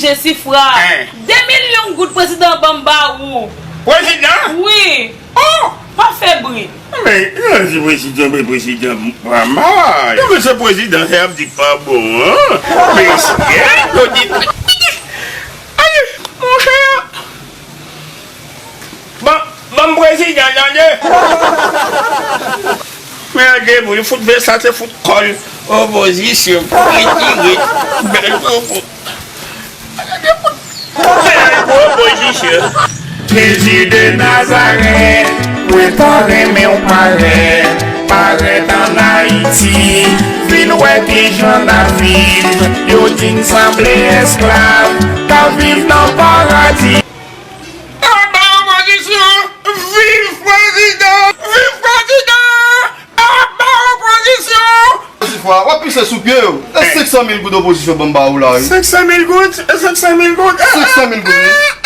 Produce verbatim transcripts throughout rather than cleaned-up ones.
Jesifra, de milyon goud prezidan ban m ba ou. Prezidan? Wi. Oh! Pa fè bri. Men, yo di prezidan, men prezidan pran mal. Yo, men se prezidan, se ap di k pa bon, an? Mesye, yo di, ayi, monchè. Ban, ban m prezidan, tande. Men an de moun, fout vè sa, se fout kòl opozisyon pou retire bèl popo. Bèl popo, jije. Jezi de Nazarèt, mwen ta renmen w parèt, parèt ann Ayiti, vin wè kijan n ap viv, yo di n sanble esklav, k ap viv nan paradi. Anba opozisyon, viv prezidan, viv prezidan, anba opozisyon. Jesifra, w ap pise sou pye yo. E senk san mil goud opozisyon ban m ba ou la, wi. Senk san mil goud? E senk san mil goud? Senk san mil goud, wi.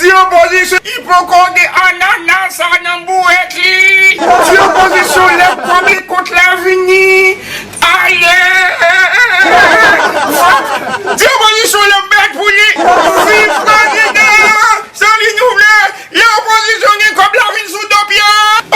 Di opozisyon, li poko gen anana sa nan bouwèt li. Di opozisyon, lè kòb li kont la vini. Aye! Di opozisyon, lè bèt pou li. Viv prezidan! Se li nou vle. Lè opozisyon gen kòb la vin sou do pye.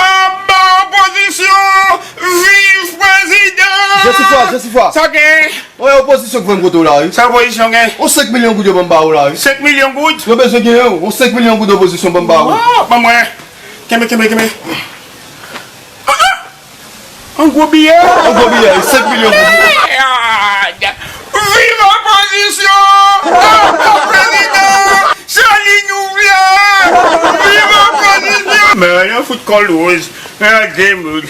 Anba opozisyon, viv prezidan! Jesifra, Jesifra. Sa gen? Wi, opozisyon k voye m kote w la, wi. Sa opozisyon gen? Yon senk milyon goud yo ban m ba ou la, wi. Senk milyon goud? Yo bezwen genyen w. Yon senk milyon goud opozisyon ban m ba ou. Oh, ban mwen. Kenbe, kenbe, kenbe. Ah, ah. Yon gwo biyè. Yon gwo biyè, wi, senk milyon goud. Mèd! Viv opozisyon! Viv prezidan! Se li nou vle! Viv opozisyon! Men yon fout kòl wòz. Men yon de moun.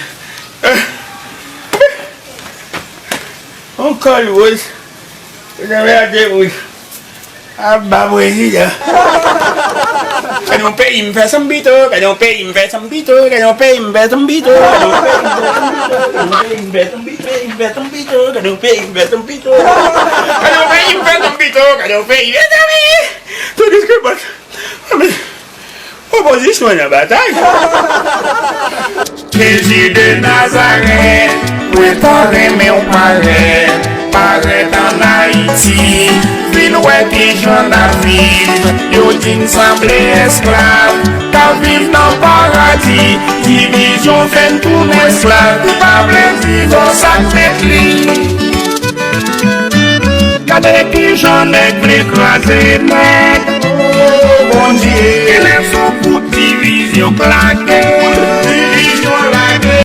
Yon kòl wòz. Mèd, yon de moun. Aba prezidan. Gade yon peyi m fè sanm pito, gade yon peyi m fè sanm pito, gade yon peyi m fè sanm pito, gade yon peyi m fè sanm pito, gade yon peyi m fè sanm pito, gade yon peyi m fè sanm pito, gade yon peyi m fè sanm pito, gade yon peyi, mezanmi. Tandiske, bon, men, opozisyon nan batay. Jezi de Nazarèt, mwen ta renmen w parèt, parèt ann Ayiti, vin wè kijan n ap viv. Yo di n sanble esklav, k ap viv nan paradi. Divizyon fè n tounen esklav, nou pa vle viv sa k mèt li. Gade kijan nèg vle kraze nèg. O Bondye, genlè se yon kout divizyon k lage.